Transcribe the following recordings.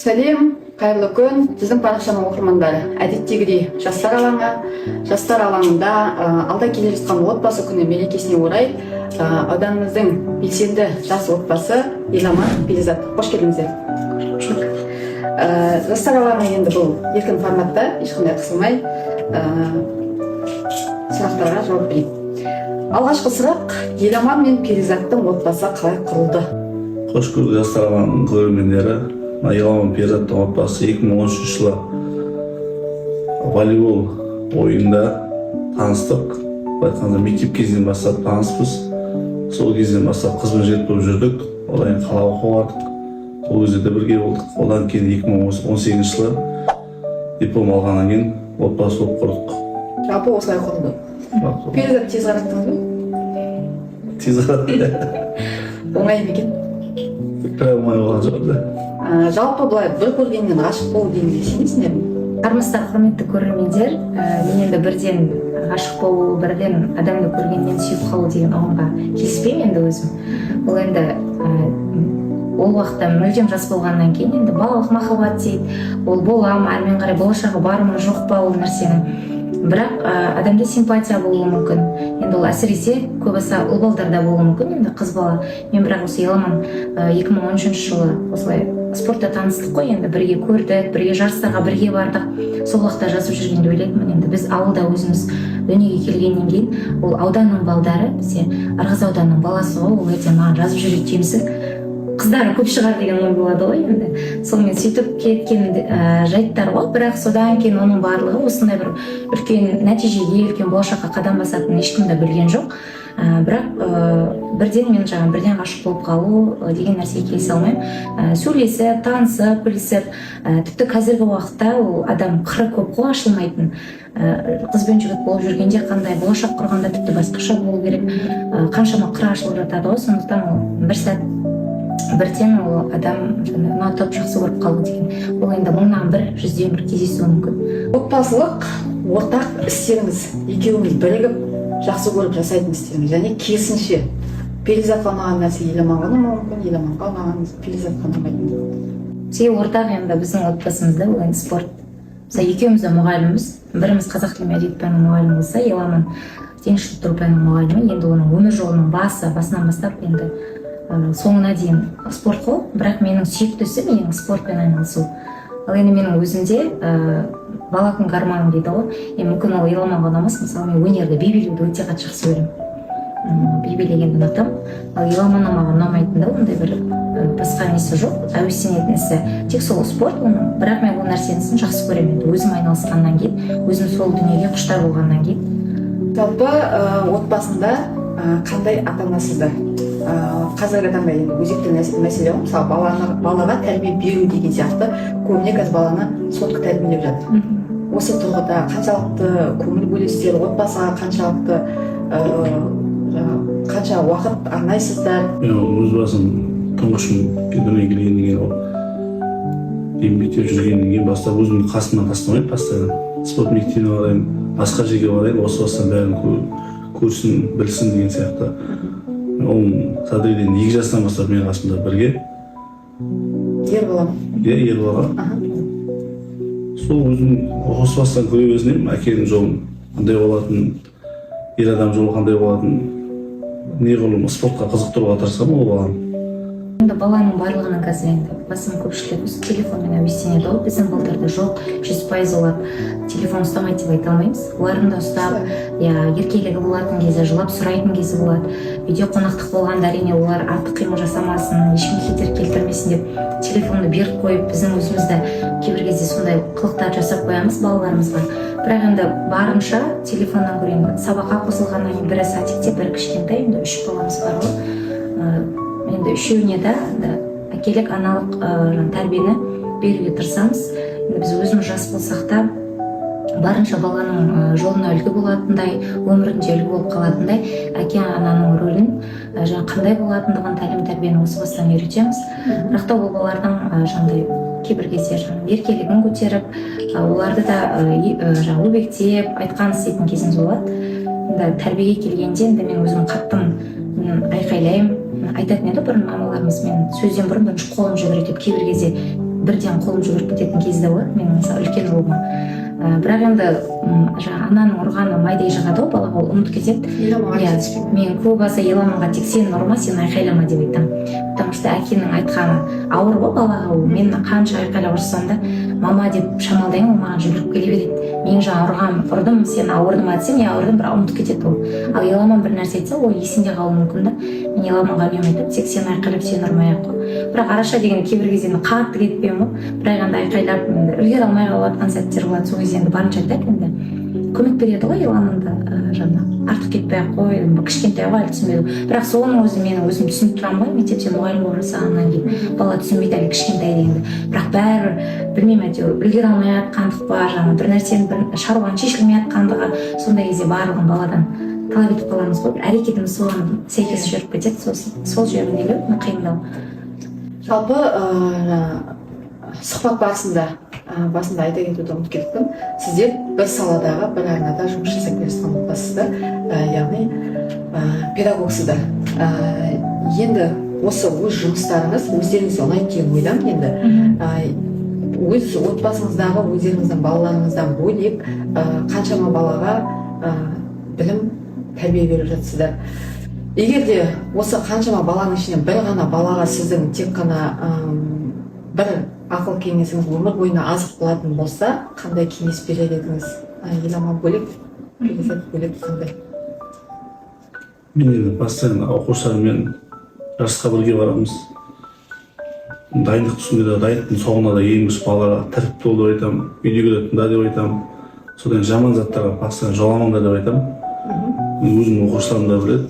Сәлем, қайырлы күн, біздің парақшаның оқырмандары! Әдеттегідей, Жастар алаңы. Жастар алаңында алда келе жатқан Отбасы күні мерекесіне орай ауданымыздың белсенді жас отбасы Еламан, Перизат, қош келдіңіздер! Жастар алаңы енді бұл еркін форматта, ешқандай қысылмай, сұрақтарға жауап берейік. Алғашқы сұрақ: Еламан мен Перизаттың отбасы қалай құрылды? Қош көрдік, Жастар алаңының көрермендері! Мына Еламан, Перизаттың отбасы 2013 жылы волейбол ойында таныстық. Былай айтқанда, мектеп кезінен бастап таныспыз. Сол кезден бастап қыз бен жігіт болып жүрдік. Одан кейін қалаға оқуға бардық, ол кезде де бірге болдық. Одан кейін 2018 жылы диплом алғаннан кейін отбасы болып құрдық. Жалпы, осылай құрылды. Перизат, тез қараттыңыз ба? Тез қаратты. Оңай ма екен? Бір оңай болған жоқ да. Жалпы, былай бір көргеннен ғашық болу дегенге сенесіңдер ме? Армысыздар, құрметті көрермендер! Мен енді бірден ғашық болу, бірден адамды көргеннен сүйіп қалу деген ұғымға келіспеймін. Енді өзім ол енді ол уақытта мүлдем жас болғаннан кейін, енді балалық махаббат дейді, ол бола ма, әрмен қарай болашағы бар ма, жоқ па ол нәрсенің. Бірақ адамда симпатия болуы мүмкін. Енді ол әсіресе көбісі ұл балдарда болуы мүмкін, енді қыз бала мен. Бірақ осы Еламан, 2013 жылы осылай спортта таныстық қой. Енді бірге көрдік, бірге жарыстарға бірге бардық. Сол уақытта жазып жүргенде ойлайтынмын: енді біз ауылда өзіміз дүниеге келгеннен кейін, ол ауданның балдары, бізде Ырғыз ауданының баласы ғой, ол ертең маған жазып жүреді деймісің, қыздары көп шығар деген ой болады ғой. Енді сонымен сөйтіп кеткен жайттар ғой. Бірақ содан кейін оның барлығы осындай бір үлкен нәтижеге, үлкен болашаққа қадам басатынын ешкім де білген жоқ. Бірақ бірден мен жаңағы бірден ғашық болып қалу деген нәрсеге келісе алмаймын. Сөйлесіп, танысып, білісіп, тіпті қазіргі уақытта ол адам қыры көп қой ашылмайтын. Қыз бен жігіт болып жүргенде қандай, болашақ құрғанда тіпті басқаша болу керек. Қаншама қыр ашылып жатады ғой. Сондықтан ол бір сәт бірден ол адам жаңағы ұнатып, жақсы көріп қалу деген, ол енді мыңнан бір, жүзден бір кездесуі мүмкін. Отбасылық ортақ істеріңіз, екеуіңіз бірігіп жақсы көріп жасайтын істеріңіз және керісінше, Перизатқа ұнаған нәрсе Еламанға ұнамауы мүмкін, Еламанға ұнаған Перизатқа ұнамайтын. Бізге ортақ енді біздің отбасымызда ол енді спорт. Мысалы, екеуміз де мұғалімбіз. Біріміз қазақ тілі мен әдебиет пәнінің мұғалімі болса, Еламан дене шынықтыру пәнінің мұғалімі. Енді оның өмір жолының басынан бастап енді соңына дейін спорт қой. Бірақ менің сүйікті ісім менің спортпен айналысу. Ал енді менің өзімде бала күнгі арманым дейді ғой енді, мүмкін, ол Еламанға ұнамас. Мысалы, мен өнерді, би билеуді өте қатты жақсы көремін. Би билегенді ұнатамын. Ал Еламаннан маған ұнамайтын да ондай бір басқа несі жоқ, әуестенетін ісі тек сол спорт оның. Бірақ мен ол нәрсенісін жақсы көремін, енді өзім айналысқаннан кейін, өзім сол дүниеге құштар болғаннан кейін. Жалпы, отбасында қандай ата анасыздар? Қазіргі таңда енді өзекті мәселе ғой, мысалы, балаға тәрбие беру деген сияқты. Көбіне қазір баланы сотка тәрбиелеп жатыр. Осы тұрғыда қаншалықты көңіл бөлесіздер, отбасыға қаншалықты жаңағы қанша уақыт арнайсыздар? Мен өз басым тұңғышым дүниеге келгеннен кейін, ол еңбектеп жүргеннен кейін бастап өзімді қасымнан тастамаймын. Постоянно спорт мектебіне барайын, басқа жерге барайын, осы бастан бәрін көрсін, білсін деген сияқты. Ол Садриден 2 жастан бастап менің қасымда бірге. Ер бала ма? Иә, ер бала. Сол өзім осы бастан көре берсін едім, әкенің жолын қандай болатынын, ер адам жолы қандай болатынын, неғұрлым спортқа қызықтыруға тырысамын ол баланы. Енді баланың барлығының қазір енді басым көпшілігі осы телефонмен әуестенеді ғой. Біздің балдарда жоқ, 100% олар телефон ұстамайды деп айта алмаймыз. Олардың да ұстап, иә, еркелігі болатын кезі, жылап сұрайтын кезі болады. Үйде қонақтық болғанда, әрине, олар артық қимыл жасамасын, ешкімге кедергі келтірмесін деп телефонды беріп қойып, біздің өзіміз де кейбір кезде сондай қылықтар жасап қоямыз балаларымызға. Бірақ енді барынша телефоннан гөрі енді сабаққа қосылғаннан кейін, бірі садикте, бірі кішкентай, енді үш баламыз бар ғой. Енді үшеуіне де енді әкелік, аналық жаңағы тәрбиені беруге тырысамыз. Енді біз өзіміз жас болсақ та, барынша баланың жолына үлгі болатындай, өмірінде үлгі болып қалатындай әке ананың рөлін, жаңағы қандай болатындығын, тәлім тәрбиені осы бастан үйретеміз. Бірақ та ол балалардың жаңағыдай кейбір кезде жаңағы еркелігін көтеріп, оларды да жаңағы өбектеп, айтқан істейтін кезіміз болады. Енді тәрбиеге келгенде, енді мен өзім қаттымын, мен айқайлаймын. Айтатын еді бұрын мамаларымыз: «Мен сөзден бұрын бірінші қолым жүгіреді», – деп. Кейбір кезде Бірден қолым жүгіріп кететін кезі де болады менің, мысалы, үлкен ұлыма. Бірақ енді жаңағы ананың ұрғаны майдай жағады ғой балаға, ол ұмытып кетеді. Еламанға Иә. жетіспей. Мен көп аса Еламанға тек «сен ұрма, сен айқайлама» деп айтамын, потому что әкенің айтқаны ауыр ғой балаға. Ол мен қанша айқайлап ұрыссам да, «мама» деп шамалдаймын, ол маған жүгіріп келе береді. Мен жаңа ұрғам, ұрдым, сен ауырды ма десем, иә, ауырдым, бірақ ұмытып кетеді ол. Ал Еламан бір нәрсе айтса, ол есінде қалуы мүмкін да. Мен Еламанға үнемі айтамын: тек сен айқайлап, сен ұрмай ақ қой. Бірақ араша деген кейбір кезде енді қатты кетпеймін ғой, бірақ енді айқайлап, енді үлгере алмай қалып жатқан сәттер болады. Сол кезде енді барынша айтады, енді көмек береді ғой Еламан да, жаңағы артық кетпей ақ қой, кішкентай ғой, әлі түсінбейді. Бірақ соның өзі, мен өзім түсініп тұрамын ғой, мектепте мұғалім болып жасағаннан кейін, бала түсінбейді әлі, кішкентай дегенді. Бірақ бәрібір, білмеймін, әйтеуір үлгере алмай жатқандық па, жаңағы бір нәрсенің, бір шаруаның шешілмей жатқандығы, сондай кезде барлығын баладан талап етіп қаламыз ғой, бір әрекетіміз соған сәйкес жүріп кетеді. Сосын сол жері нелеу, қиындау. Жалпы сұхбат барысында басында айта кетуді ұмытып кетіппін, сіздер бір саладағы бір арнада жұмыс жасап келе жатқан отбасысыздар, яғни педагогсыздар. Енді осы өз жұмыстарыңыз өздеріңізге ұнайды деген ойдамын. Енді өз отбасыңыздағы өздеріңіздің балаларыңыздан бөлек қаншама балаға білім, тәрбие беріп жатсыздар. Егер де осы қаншама баланың ішінен бір ғана балаға сіздің тек қана бір ақыл кеңесіңіз өмір бойына азық болатын болса, қандай кеңес берер едіңіз? Еламан бөлек, Перизат бөлек, қандай? Мен енді постоянно оқушылармен жарысқа бірге барамыз. Дайындық үстінде де, дайындықтың соңында да ең бірінші балаларға тәртіпті бол деп айтамын, үйдегілерді тыңда деп айтамын, содан жаман заттарға постоянно жоламаңдар деп айтамын. Мен өзімнің оқушыларым да біледі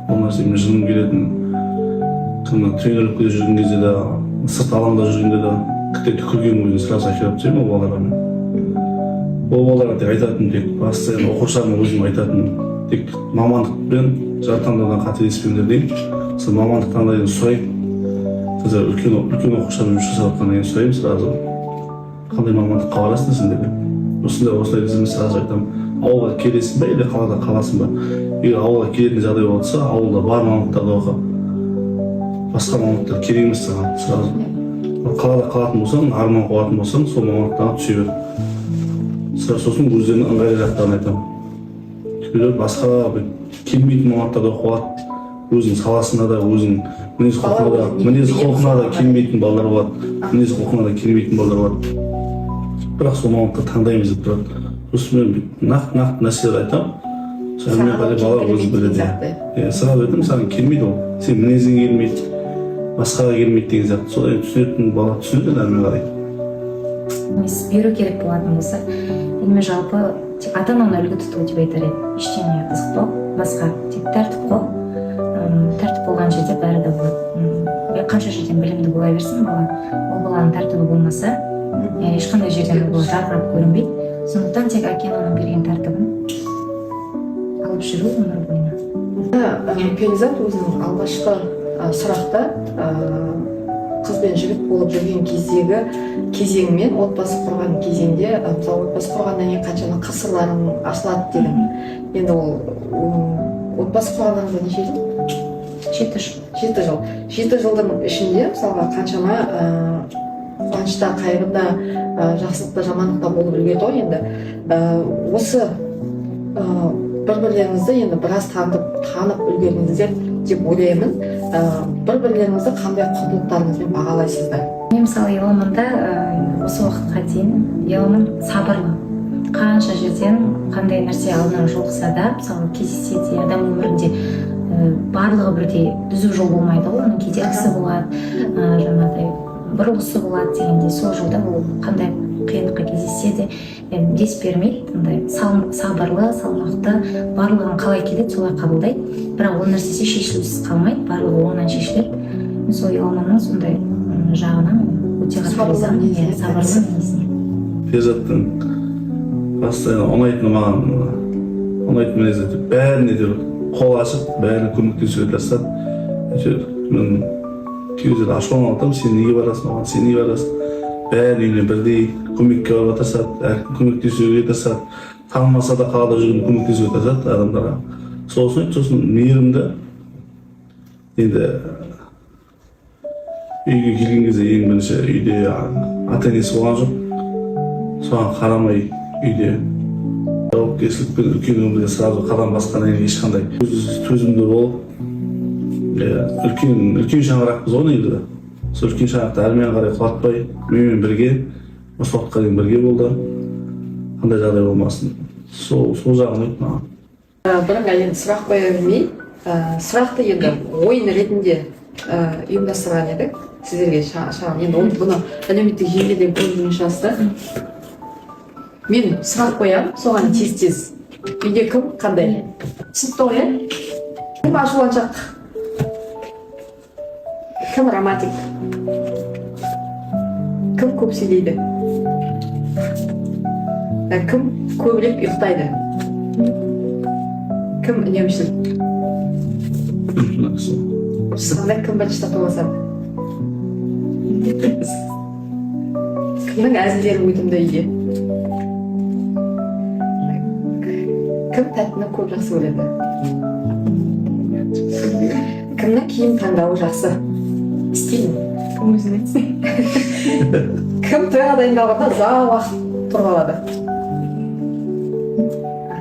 ол нәрсе. Мен жыным келетін, мына тренировкада жүрген кезде де, сырт алаңда жүргенде де тіпті түкірген өзін сразу әкеліп тастаймын ол балаларға. Мен ол балаларға тек айтатыным, тек постоянно оқушыларыма өзім айтатыным, тек мамандықпен жар таңдаудан қателеспеңдер деймін. Сол мамандық таңдайын сұраймын. Қазір үлкен үлкен оқушылармен жұмыс жасап жатқаннан кейін сұраймын сразу: «Қандай мамандыққа барасың сендер?» деп. Осындай осындай десем, сразу айтамын: «Ауылға келесің ба или қалада қаласың ба? Егер ауылға келетін жағдай болса, ауылда бар мамандықтарды оқы, басқа мамандықтар керек емес саған сразу. Ал қалада қалатын болсаң, арман қуатын болсаң, сол мамандықтарға түсе бер сразу». Сосын өздерінің ыңғайлы жақтарын айтамын. Кейбіреулер басқа бір келмейтін мамандықтарды оқып алады, өзінің саласына да, өзінің мінез құлқына да, мінез құлқына да келмейтін балалар болады, мінез құлқына да келмейтін балалар болады, бірақ сол мамандықты таңдаймыз деп тұрады. Сосын мен бүйтіп нақты нақты нәрселер айтамын. Сонымен қарай бала өзі біледі. Иә, сразу айтамын: «Саған келмейді ол, сен мінезің келмейді, басқаға келмейді» деген сияқты. Солай түсінетін бала түсінеді енді әрмен қарай. Кеңес беру керек болатын болса, енді мен жалпы тек ата ананы үлгі тұту деп айтар едім. Ештеңеге қызықпау басқа, тек тәртіп қой. Тәртіп болған жерде бәрі де болады. Қанша жерден білімді бола берсін бала, ол баланың тәртібі болмаса, ешқандай жерден ол бала жарқырап көрінбейді. Сондықтан тек әке ананың берген тәртібін алып жүру өмір бойына. Перизат өзінің алғашқы сұрақта қыз бен жігіт болып жүрген кездегі кезеңмен отбасы құрған кезеңде, мысалы, отбасы құрғаннан кейін қаншама қыр сырларың ашылады дедің. Енді ол отбасы құрғандарыңызға неше жыл? 7 жыл. 7 жыл. 7 жылдың ішінде, мысалға, қаншама қуанышта, қайғыда, жақсылықта, жамандықта болып үлгерді ғой. Енді осы бір бірлеріңізді енді біраз танып үлгердіңіздер деп ойлаймын. Бір бірлеріңізді қандай құндылықтарыңызбен бағалайсыздар? Мен, мысалы, Еламанда осы уақытқа дейін Еламан сабырлы. Қанша жерден қандай нәрсе алдынан жолықса да, мысалы, кездессе де, адам өмірінде барлығы бірдей түзу жол болмайды ғой, оның кедергісі болады, жаңағыдай бұрылысы болады дегенде, сол жолда ол қандай қиындыққа кездессе де, дес бермейді, андай сабырлы, салмақты, барлығын қалай келеді, солай қабылдайды. Бірақ ол нәрсесі шешілусіз қалмайды, барлығы оңынан шешіледі. Мен сол Еламанның сондай жағынан өте қатты Сабырлы ризамын. мінезіне. Иә, сабырлы мінезіне. Перизаттың постоянно ұнайтыны, маған ұнайтын мінезі, бәріне де қол ашып, бәріне көмектесуге тырысады. Әйтеуір мен кей кездерде ашуланып жатамын: «Сен неге барасың оған, сен неге барасың?» Бәрінің үйіне бірдей көмекке баруға тырысады, әркім көмектесуге тырысады, танымаса да қалада жүргенде көмектесуге тырысады адамдарға. Сосын мейірімді. Енді Үйге келген кезде ең бірінші үйде ата енесі болған жоқ, соған қарамай үйде жауапкершілікпен үлкен өмірге сразу қадам басқаннан кейін ешқандай төзімді болып, иә, үлкен шаңырақпыз ғой негізі. Сол үлкен шаңырақты әрмен қарай құлатпай, менімен бірге осы уақытқа дейін бірге болды, қандай жағдай болмасын, сол жағы ұнайды маған. Бірыңғай енді сұрақ қоя бермей, сұрақты енді ойын ретінде ұйымдастырған едік сіздерге шағын. Енді бұны әлеуметтік желілерден көрген шығарсыздар. Мен сұрақ қоямын, соған тез тез үйде кім қандай, түсінікті ғой, иә? Кім ашуланшақ, кім романтик, кім көп сөйлейді, кім көбірек ұйықтайды, кім үнемшіл? Мына кісі. Ұрысқанда кім бірінші татуласады, кімнің әзілдері өтімді үйде, кім тәттіні көп жақсы көреді, кімнің киім таңдауы жақсы, стилін? Кім өзін айтсын? Кім тойға дайындалғанда ұзақ уақыт тұрып алады?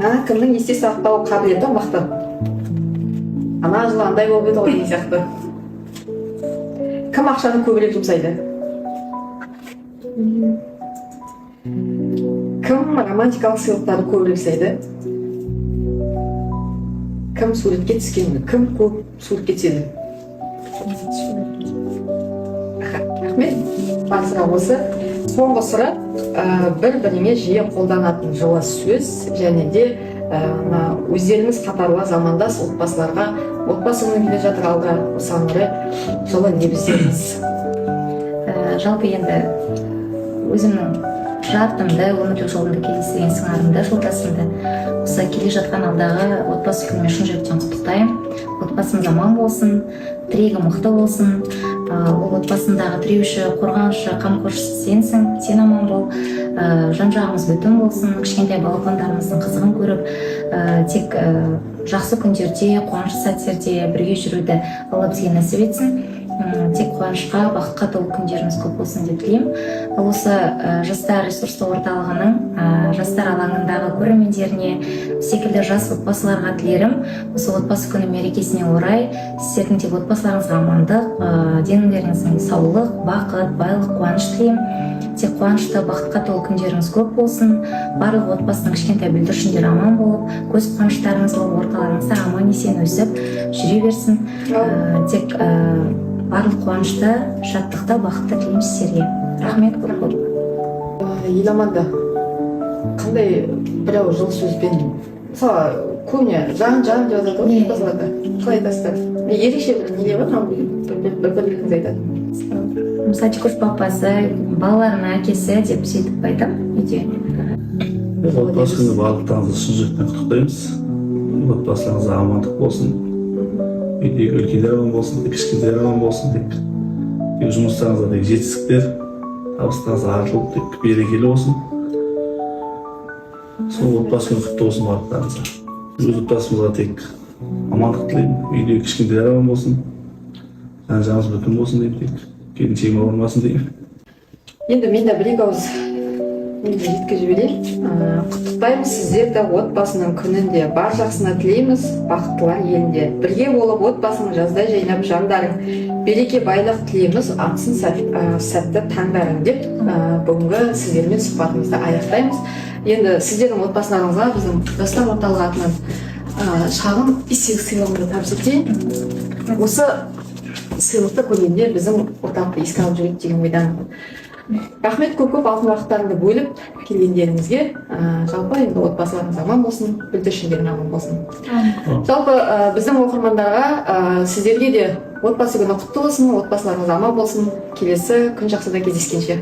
Аха, кімнің есте сақтау қабілеті мықты, ана жылы андай болып еді ғой деген сияқты? Кім ақшаны көбірек жұмсайды? Кім романтикалық сыйлықтарды көбірек жасайды? Кім суретке түскен, кім көп суретке түседі? Аха, рахмет. Бар сұрақ осы. Соңғы сұрақ: бір біріңе жиі қолданатын жылы сөз және де мына өздеріңіз қатарлы замандас отбасыларға, отбасы күні келе жатыр алда, осыған орай жылы лебіздеріңіз. Жалпы енді өзімнің жартымды, өмірлік жолымда кездестірген сыңарымды, жолдасымды осы келе жатқан алдағы отбасы күнімен шын жүректен құттықтаймын. Отбасымыз аман болсын, тірегі мықты болсын. Ол отбасындағы тіреуші, қорғаншы, қамқоршысы сенсің, сен аман бол. Жан жағымыз бүтін болсын, кішкентай балапандарымыздың қызығын көріп, тек жақсы күндерде, қуанышты сәттерде бірге жүруді Алла бізге нәсіп етсін. Тек қуанышқа, бақытқа толы күндеріміз көп болсын деп тілеймін. Ал осы жастар ресурстық орталығының жастар алаңындағы көрермендеріне, секілді жас отбасыларға тілерім: осы отбасы күні мерекесіне орай сіздердің тек отбасыларыңызға амандық, дендеріңіздің саулық, бақыт, байлық, қуаныш тілеймін. Тек қуанышты, бақытқа толы күндеріңіз көп болсын. Барлық отбасының кішкентай бүлдіршіндері аман болып, көз қуаныштарыңыз болып, орталарыңызда аман есен өсіп жүре берсін. Тек барлық қуанышты, шаттықты, бақытты тілеймін сіздерге. Рахмет көп көп. Еламанды қандай бір ауыз жылы сөзбен, мысалы, көбіне «жан, жан» деп жатады ғой отбасыларда, қалай айтасыздар? Ерекше бір неде бар ма, бір бірлеріңіз айтатын? Мысалы, көш папасы, балаларының әкесі деп сөйтіп айтамын үйде. Отбасы күні барлықтарыңызды шын жүректен құттықтаймыз. Отбасыларыңызда амандық болсын, үйдегі үлкендер аман болсын, тек кішкентайлар аман болсын, тек жұмыстарыңызда тек жетістіктер, табыстарыңыз артылып, тек берекелі болсын. Сол отбасы күні құтты болсын барлықтарыңызға. Өз отбасымызға тек амандық тілеймін, үйдегі кішкентайлар аман болсын, жан жағымыз бүтін болсын деймін, тек келіншегім ауырмасын деймін. Енді мен де бір екі ауыз мен де жеткізіп жіберейін. Құттықтаймыз сіздерді отбасының күнінде, бар жақсыны тілейміз бақыттылар елінде. Бірге болып отбасың жаздай жайнап жандарың, береке, байлық тілейміз, атсын сәтті таңдарың деп, бүгінгі сіздермен сұхбатымызды аяқтаймыз. Енді сіздердің отбасыларыңызға біздің жастар орталығы атынан шағын естелік сыйлығымды табыс етейін. Осы сыйлықты көргенде біздің орталықты еске алып жүреді деген ойдамын. Рахмет көп көп алтын уақыттарыңды бөліп келгендеріңізге. Жалпы енді отбасыларыңыз аман болсын, бүлдіршіндерің аман болсын. Жалпы біздің оқырмандарға, сіздерге де отбасы күні құтты болсын, отбасыларыңыз аман болсын. Келесі күн жақсыда кездескенше.